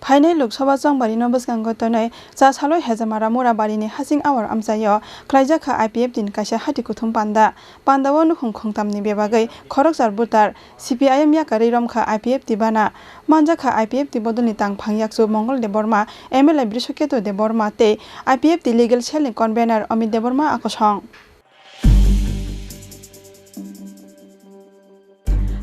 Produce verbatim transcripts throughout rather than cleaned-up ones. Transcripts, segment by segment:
Phainai Lok Sabha chongbari no bwskango tonwi cha saloi Hejamara Murabari ni hasing awar amchaio khwlaijakha I P F T ni kaisa hati kuthum panda. Panda o nukhung khungtam ni bebagwi khoroksa voter C P I M yakarwi romkha I P F T bana. Manjakha I P F T bodol ni tangphang yakchu Mongol Debbarma, M L A Brishaketu Debbarma tei I P F T legal cell ni convener Amit Debbarma a kosong.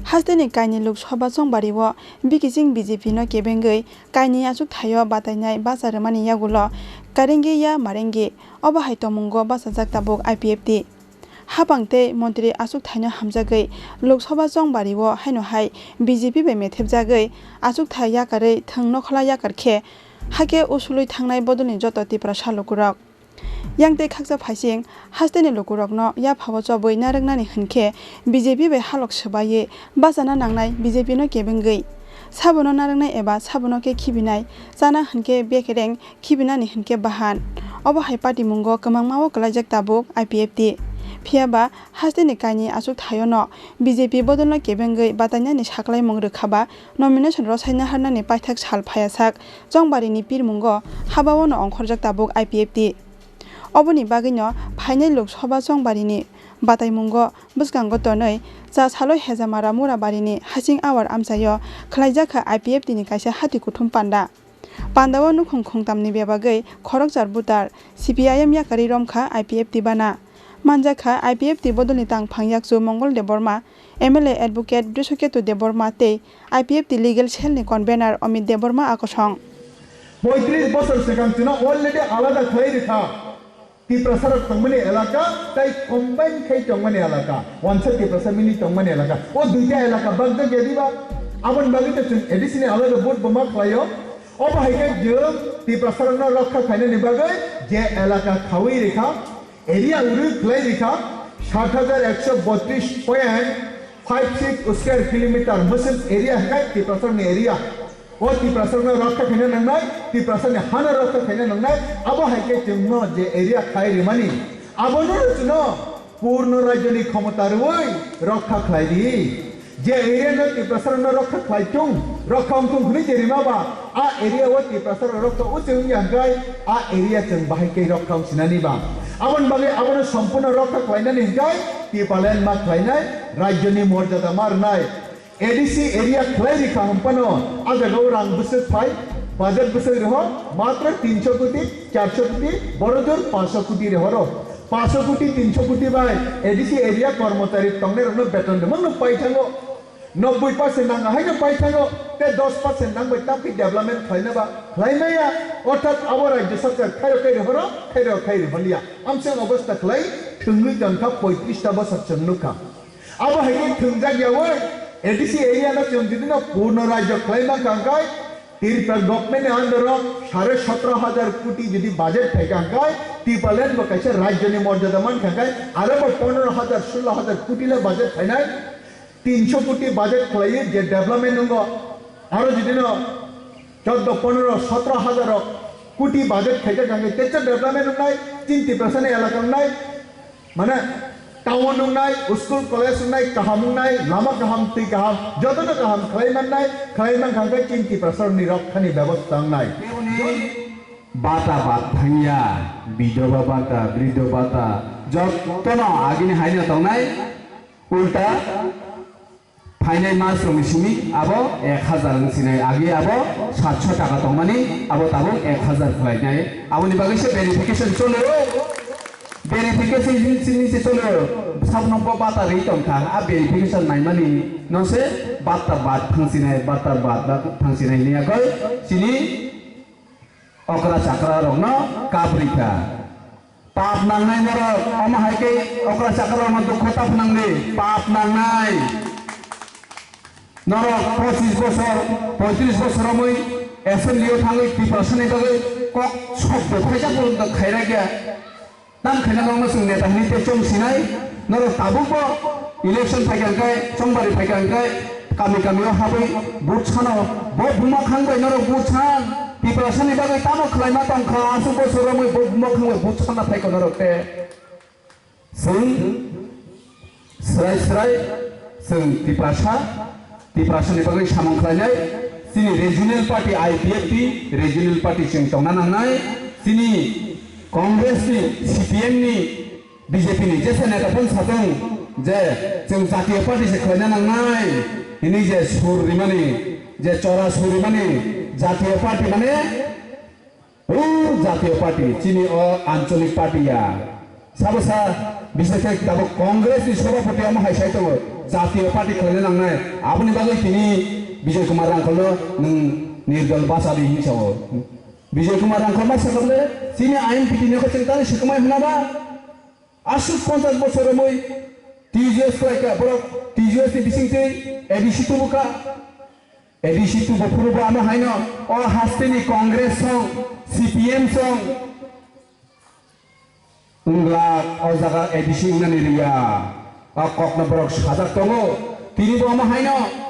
Hasteni kaini Lok Sabha chongbari o bikiching B J P no kebengwi kaini achukthai o batainai bacha rwmani yagulo karengwi ya marengwi obo hai tongmungo bachajak tabuk I P F T. Hapang tei montri achukthai no hamjagwi Lok Sabha chongbari o haino hai B J P bai methepjagwi achukthai yakarwi thwng nokhola yakar khe hakhe usulwi thangnai bodol ni joto Tiprasa lukurok. Yang tei khaksa phaising hasteni lukurokno yaphao chobwi narwknani hwnkhe B J P bai halok swbaiwi bachana nangnai B J P no kebengwi. Sabono narwknai eba sabono khe khibinai chana hwnkhe bekereng khibinani hwnkhe bahan. Obo hai patimungo kwmangma o kwlaijak tabuk I P F T. Phiyaba hasteni kaini achukthai o no B J P bodol no kebengwi batainani saklaimung rwkha ba nomination rwsai naharnani paithak sal phaiyasak chongbari ni pirmungo haba o no ongkhorjak tabuk I P F T. Oboni bagwi no phainai Lok Sabha chongbari ni bataimungo bwskango tonwi cha saloi Hejamara Murabari ni hasing awar amchaio khwlaijakha I P F T ni kaisa hati kuthum panda. Panda o nukhung khungtam ni bebagwi khoroksa voter C P I M yakarwi romkha I P F T bana. Manjakha I P F T bodol ni tangphang yakchu Mongol Debbarma, M L A advocate Brishaketu Debbarma tei I P F T legal cell ni convener Amit Debbarma a kosong. Poitris bosor swkang chwngno already alada khlai rwkha. Tiprasarok tongmani elaka tei combine khai tongmani elaka, wansa Tiprasa mili tongmani elaka. O duita elaka bakjak ya diba? Aboni bagwi to chwng A D C ni alada vote bo ma khlaio. Obo hai khe chwng Tiprasarokno rokha khainani bagwi je elaka khaui rikha, area uri khlai rikha, sat hajar ekso botris point five six square kilometer mwswk area hai Tiprasarokni area. O Tiprasarokno rokha khaina nangnai, Tiprasani hano rokha khaina nangnai, abo hai khe chwngno je area khai rimani, abono chwngno purno rajyoni khomota rwui rokha khlai di. Je area no Tiprasarokno rokha khlai thung, rokha wng thung hwnwi je rima ba, a area o Tiprasarok rokha uchi wngya hwnkhe a area chwng bahai khe rokha wngsinani ba. Aboni bagwi abono sompurno rokha khlainani hwnkhe Tipaland ma khlainai, rajyoni morjada ma rwnai. A D C area khlai rikha hwnphano, a jagao rang bwswk phai, budget bwswk reho, matro tinsho koti, charso koti, borodor pansho koti rehoro. Pansho koti, tinsho koti bai A D C area kormochari tongnairokno beton rwmano pai thango. Nobboi percent nang haino pai thango, tei dos percent nang bai tamkhe development khlaina ba khlai maya, orthat abo rajya sarkar khairok khai rehoro, khairok khai rehorliya. Amseng obostha khlai thwngwi tongkha poitrista bosor chwng nukha. Abo hai khe thwngjak yaui A D C area no chwng jodi no purno rajyo khlai mankha hwnkhe Tripura government ni under o sare sotro hajar koti jodi budget phaikha hwnkhe Tipaland bo kaisa rajyo ni morjada mankha hwnkhe aro bo pondro hajar, sulo hajar koti le budget phainai, tinsho koti budget khlaiwi je development wngo aro jodi no chordo, pondro, sotro hajar koti budget khaijak hwnkhe techa development wngnai, chini Tiprasa ni elaka wngnai, mane town wngnai, school college wngnai, kaham wngnai, lama kaham, twi kaham, jotono kaham khlai mannai, khlai mankha hwnkhe chini Tiprasa ni rokha ni bebosta wngnai. Bata bad thangya, bidoba bata, brido bata, jotono agini haino tongnai, ulta phainai mas rokni simi abo ek hajar wng sinai, agi abo satso taka tongmani, abo tabuk ek hajar khlainai. Aboni bagwi se verification cholo, verification chini se cholo, sabno bo bata ri tongkha, a verification naimani no se bata bad thang sinai, bata bad thang sinai ni agoi chini okra chakra rokno kabrikha. Pap nangnai norok, omo hai khe okra chakra rokno dukho ta phnangdi, pap nangnai. Norok pochis bosor, poitris bosor romwi assembly o thangwi Tiprasa ni bagwi kok sok bwthaijak bo khairokya. Tam khaina norokno chwng neta hinwi tei chong sinai, norok tabukbo election phaikha hwnkhe, chongbari phaikha hwnkhe, kami kami o habwi vote sano, bo buma khang bai norok vote san, Tiprasa ni bagwi tamo khlaima tongkha, aswk bosor romwi bo buma khang bai vote sanna phaikha norok tei. Chwng srai srai, chwng Tiprasa, Tiprasa ni bagwi samung khlainai, Chini regional party I P F T, regional party chwng tongna nangnai. Chini Congress ni, C P M ni, B J P ni jesa neta phano satung je chwng jatiyo party se khlaina nangnai hinwi je sur rimani, je chora sur rimani jatiyo party mane O jatiyo party, chini o ancholik party ya. Sabo sa, biseshe tabuk Congress ni sobhapoti omo hai sai tongo, jatiyo party khlaina nangnai. Aboni bagwi tini Bijoy Kumar Rangkhol no nwng nirdol basa di hinwi sao. Bijoy Kumar Rangkhol ma sakha bole, chini I N P T ni khe chwng tani swkangmai hwnba? Aswk ponchash bochor romwi T J S khlaikha, borok T J S ni bisingtwi A D C tubukha. A D C tubu phuru bo ano haino o hasteni Congress song, C P M song wngla o jaga A D C wngnani riya. O kokno borok sajak tongo. Tini bo omo haino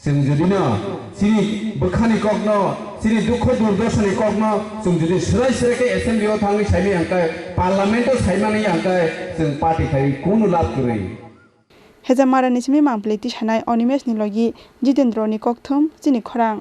chwng jodi no chini bwkhani kokno, chini dukho durdosani kokno chwng jodi swrai swrai khe assembly o thangwi saimani hwnkhe, parliament o saimani hwnkhe chwng party khai kunu lab kwrwi. Hejamarani simi mangpili tisanai Animesh ni logi Jitendra ni kokthum chini khorang.